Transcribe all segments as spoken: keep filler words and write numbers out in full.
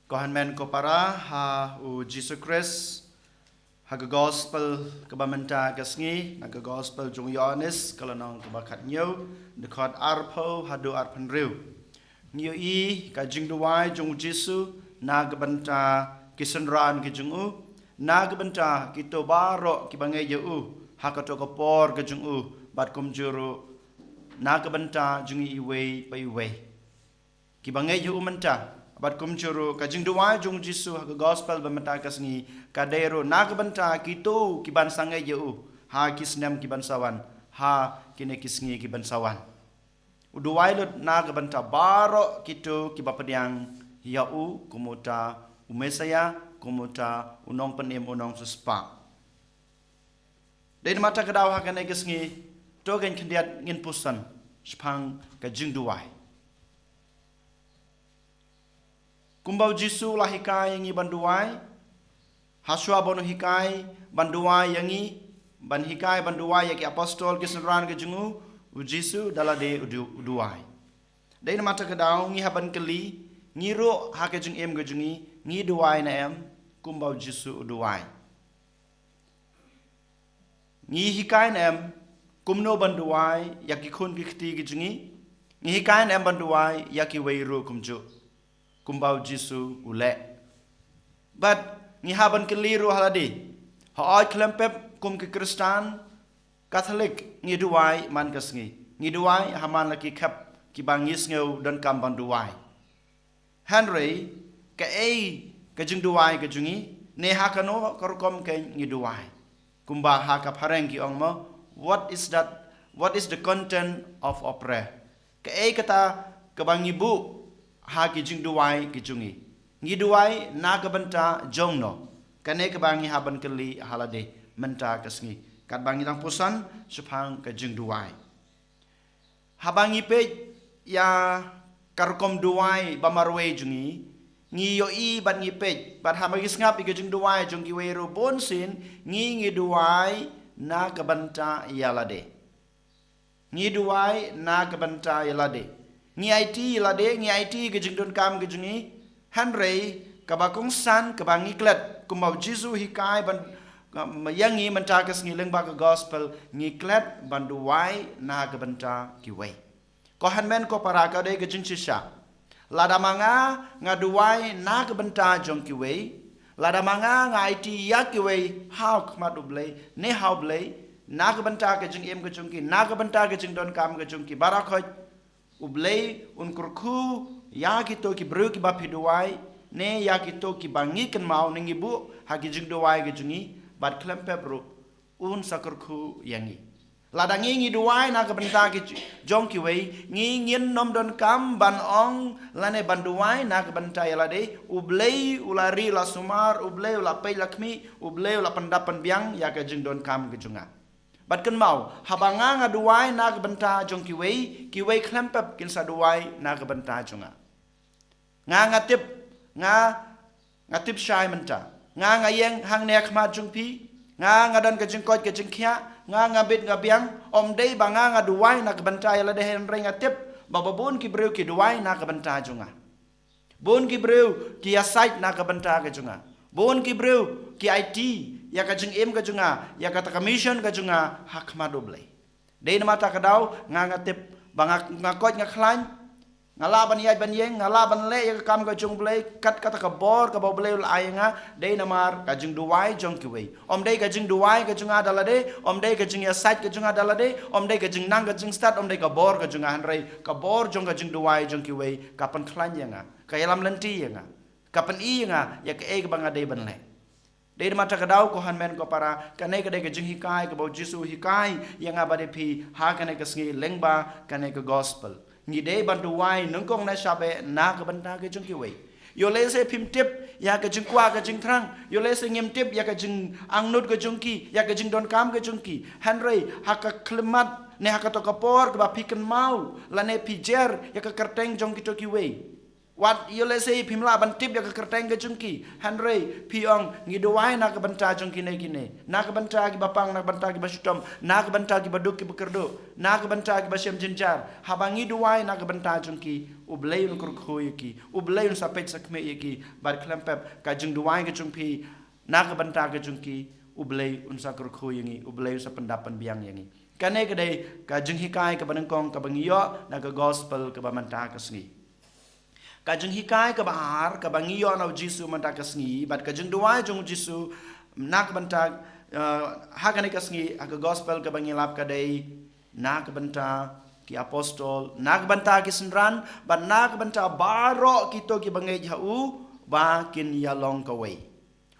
Ko hynmen ko para ha u Jisu Khrist, ha ka gospel kaba mynta ka sngi, na ka gospel jong u Ïoannis, ka lynnong kaba khathynñiew, dkhot arphew haduh arphew hynriew. Ngi ïohi ka jingduwai jong u Jisu na ka bynta ki synran ki jong u, na ka bynta kito baroh kiba ngeit ïa u ha kato ka por ka jong u, bad kumjuh ruh na ka bynta jong ngi iwei pa iwei kiba ngeit ïa u mynta. Bad kumjuh ruh ka jingduwai jong u Jisu ha ka gospel ba mynta ka sngi ka dei ruh na ka bynta kito kiban sa ngeit ïa u ha ki snem kiban sa wan, ha kine ki sngi kiban sa wan. U duwai lut na ka bynta baroh kito kiba pdiang ïa u kum uta u Messaïah, kum uta u nongpynim, u nongsiewspah. Dei namar kata ka daw ha kane ka sngi, to ngin khyndiat ngin puson shaphang ka jingduwai. Kumba u Jisu u la hikai ïa ngi ban duwai, ha shuwa ban u hikai ban duwai ïa ngi, ban hikai ban duwai ïa ki apostol, ki synran ki jong u, u Jisu da lade u du-, u duwai. Dei namar kata ka daw ngi hap ban kylli, ngi ruh ha ka jingim ka jong ngi, ngi duwai ne em kumba u Jisu u duwai? Ngi hikai ne em kumno ban duwai ïa ki khun ki kti ki jong ngi? Ngi hikai ne em ban duwai ïa kiwei ruh kumjuh, kumba u Jisu u leh? Bad ngi hap ban kylli ruh ha lade, hooid khlem pep kum ki Khristan Katholik ngi duwai man ka sngi, ngi duwai ha man la ki khep kiba ngi sngew donkam ban duwai. Hynrei kaei ka jingduwai ka jong ngi, ne ha kano ka rukom ka ngi duwai? Kumba ha ka phareng ki ong mo, what is that, what is the content of our prayer? Kaei kata kaba ngi buh ha ki jingduwai ki jong ngi? Ngi duwai na ka bynta jong no? Kane kaba ngi hap ban kylli ha lade mynta ka sngi katba ngi dang puson shaphang ka jingduwai. Haba ngi peit ïa ka rukom duwai ba marwei jong ngi, ngi ïohi bad ngi peit bad haba ngi sngap ïa ka jingduwai jong kiwei ruh bunsien, ngi, ngi duwai na ka bynta ïa lade. Ngi duwai na ka bynta ïa lade. Ngi aiti ïa lade, ngi aiti ka jingdonkam ka jong ngi. Hynrei kaba kongsan kaba ngi klet, kumba u Jisu u hikai ban, ïa ngi mynta ka sngi lyngba ka gospel, ngi klet ban duwai na ka bynta kiwei. Ko hynmen ko para, ka dei ka jingshisha. Lada ma nga nga duwai na ka bynta jong kiwei, lada ma nga nga aiti ïa kiwei ha khmat U Blei, ne ha U Blei, na ka bynta ka jingim ka jong ki, na ka bynta ka jingdonkam ka jong ki baroh khoit, U Blei un kyrkhu ïa kito ki briew kiba phi duwai, ne ïa kito kiba ngi kynmaw ne ngi buh ha ki jingduwai ki jong ngi, bad khlem pep ruh un sa kyrkhu ïa ngi. Lada ngi ngi duwai na ka bynta ki j-, jong kiwei, ngi ngin nym donkam ban ong lane ban duwai na ka bynta ïa lade, U Blei u la ri la sumar, U Blei u la peit la khmih, U Blei u la pyndap pynbiang ïa ka jingdonkam ka jong nga. Bad kynmaw, haba nga nga duwai na ka bynta jong kiwei, kiwei khlem pep kin sa duwai na ka bynta jong nga. Nga nga tip, nga nga tip shai mynta. Nga nga ïeng hangne ha khmat jong phi, nga nga don ka jingkoit ka jingkhiah, nga nga bit nga biang, ym dei ba nga nga duwai na ka bynta ïa lade, hynrei nga tip ba ba bun ki briew ki duwai na ka bynta jong nga. Bun ki briew ki ïasaid na ka bynta ka jong nga. Bun ki briew ki aiti ïa ka jingim ka jong nga, ïa kata ka mission ka jong nga ha khmat U Blei. Dei namar kata ka daw nga nga tip ba nga, nga koit nga khlaiñ, nga lah ban ïaid ban ïeng, nga lah ban leh ïa ka kam ka jong U Blei kat kata ka bor kaba U Blei u la ai ïa nga, dei namar ka jingduwai jong kiwei. Ym dei ka jingduwai ka jong nga da lade, ym dei ka jingïasaid ka jong nga da lade, ym dei ka jingnang ka jingstad, ym dei ka bor ka jong nga, hynrei ka bor jong ka jingduwai jong kiwei ka pynkhlaiñ ïa nga, ka ïalam lynti ïa nga, ka pyni ïa nga ïa kaei kaba nga dei ban leh. Dei namar kata ka daw ko hynmen ko para, kane ka dei ka jinghikai kaba u Jisu u hikai ïa nga bad ïa phi ha kane ka sngi lyngba kane ka gospel. Ngi dei ban duwai nyngkong na shabar na ka bynta ka jong kiwei. Ïoh lehse phim tip ïa ka jingkwah ka jingthrang, ïoh lehse ngim tip ïa ka jingangnud ka jong ki, ïa ka jingdonkam ka jong ki. Hynrei ha ka khyllipmat ne ha kato ka por kaba phi kynmaw lane phi jer ïa ka kyrteng jong kito kiwei, Wat ïoh lehse phim lah ban tip ïa ka kyrteng ka jong ki. Hynrei phi ong ngi duwai na ka bynta jong kine kine. Na ka bynta kiba pang, na ka bynta kiba shitom, na ka bynta kiba duk kiba kyrduh, na ka bynta kiba shem jynjar. Haba ngi duwai na ka bynta jong ki, U Blei un kyrkhu ïa ki. U Blei un sa peit sa khmih ïa ki. Bad khlem pep ka jingduwai ka jong phi na ka bynta ka jong ki, U Blei un sa kyrkhu ïa ngi, U Blei un sa pyndap pynbiang ïa ngi. Kane ka dei ka jinghikai kaba nyngkong kaba ngi ïoh na ka gospel kaba mynta ka sngi. Ka jinghikai kaba ar kaba ngi ïoh na U Jisu mynta ka sngi, bad ka jingduwai jong U Jisu na ka bynta, eh, ha kane ka sngi, ha ka gospel kaba ngi lap ka dei na ka bynta ki apostol, na ka bynta ki synran, bad na ka bynta baroh kito kiba ngeit ha u ba kin ïalong kawei.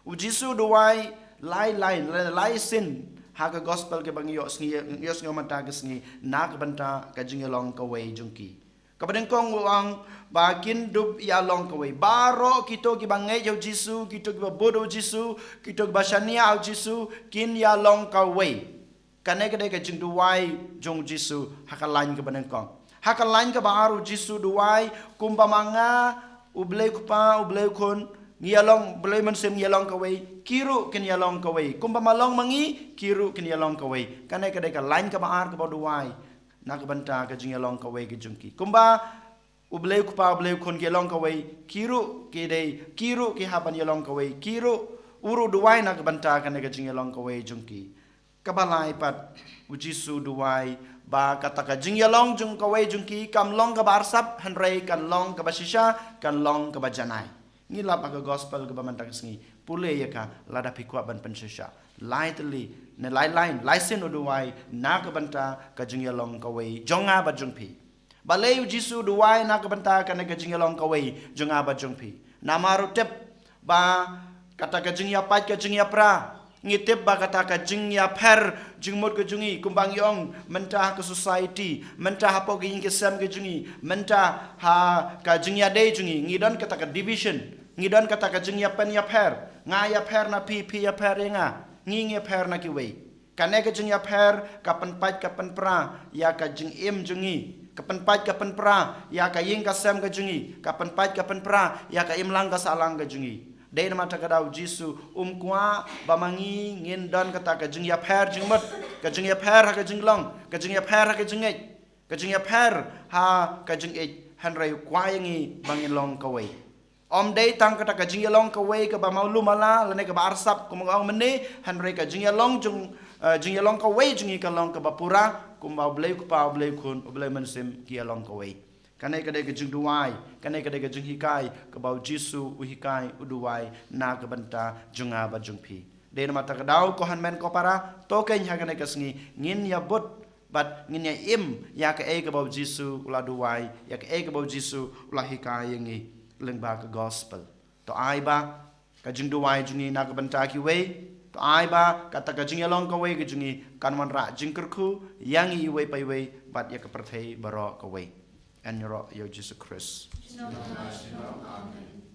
U Jisu duwai lai lai, lai, lai sien ha ka gospel kaba ngi ïoh sngi, ïoh sngi mynta ka sngi, na ka bynta ka jingïalong kawei jong ki. Kaba nyngkong u ong ba kin dup ïalong kawei. Baroh kito kiba ngeit ha U Jisu, kito kiba bud ha U Jisu, kito kiba shaniah ha U Jisu, kin ïalong kawei. Kane ka dei ka jingduwai jong U Jisu ha ka lain kaba nyngkong. Ha ka lain kaba ar U Jisu duwai, kumba ma nga, U Blei Kpa, U Blei Khun, ngi ïalong, U Blei Mynsiem ngi ïalong kawei, ki ruh kin ïalong kawei. Kumba ma long ma ngi, ki ruh kin ïalong kawei. Kane ka dei ka lain kaba ar kaba duwai na ka bynta ka jingïalong kawei ka jong ki. Kumba U Blei Kpa, U Blei Khun ki ïalong kawei, ki ruh ki dei, ki ruh ki hap ban ïalong kawei, ki ruh, u ruh duwai na ka bynta kane ka jingïalong kawei jong ki. Kaba lai pat, U Jisu duwai ba kata ka jingïalong jong kawei jong ki kam long kaba arsap, hynrei kan long kaba shisha, kan long kaba janai. Ngi lap ha ka gospel kaba mynta ka sngi, pule ïa ka lada phi kwah ban pynshisha. Lai tylli, ne lai lain, lai sien u duwai na ka bynta ka jingïalong kawei jong nga bad jong phi. Balei U Jisu duwai na ka bynta kane ka jingïalong kawei jong nga bad jong phi? Namar u tip ba kata ka jingïapait ka jingïapra, ngi tip ba kata ka jingïapher jingmut ka jong ngi, kumba ngi ong, mynta ha ka society, mynta hapoh ka ïing ka sem ka jong ngi, mynta ha ka jingïadei jong ngi, ngi don kata ka division, ngi don kata ka jingïapynïapher, nga ïapher na phi, phi ïapher ïa nga, ngi ngi ïapher na kiwei. Kane ka jingïapher ka pynpait ka pynpra ïa ka jingim jong ngi. Ka pynpait ka pynpra ïa ka ïing ka sem ka jong ngi. Ka pynpait ka pynpra ïa ka imlang ka sahlang ka jong ngi. Dei namar kata ka daw U Jisu um kwah ba ma ngi ngin don kata ka jingïapher jingmut, ka jingïapher ha ka jinglong, ka jingïapher ha ka jingngeit, ka jingïapher ha ka jingïeit, hynrei u kwah ïa ngi ba ngin long kawei. Ym dei tang kata ka jingïalong kawei kaba malu mala lane kaba arsap, kumba nga ong mynne, hynrei ka jingïalong jong, eh, jingïalong kawei jong ngi ka long kaba pura, kumba U Blei Kpa, U Blei Khun, U Blei Mynsiem ki ïalong kawei. Kane ka dei ka jingduwai, kane ka dei ka jinghikai kaba U Jisu u hikai, u duwai na ka bynta jong nga bad jong phi. Dei namar kata ka daw, ko hynmen ko para, to keiñ ha kane ka sngi ngin ïabud bad ngin ïa im ïa kaei kaba U Jisu u la duwai, ïa kaei kaba U Jisu u la hikai ïa ngi lyngba ka gospel. To ai ba ka jingduwai jong ngi na ka bynta kiwei, to ai ba kata ka jingïalong kawei ka jong ngi kan wanrah jingkyrkhu ïa ngi iwei pa iwei bad ïa ka pyrthei baroh kawei. Yn ïaroh ïa U Jisu Khrist. Amen.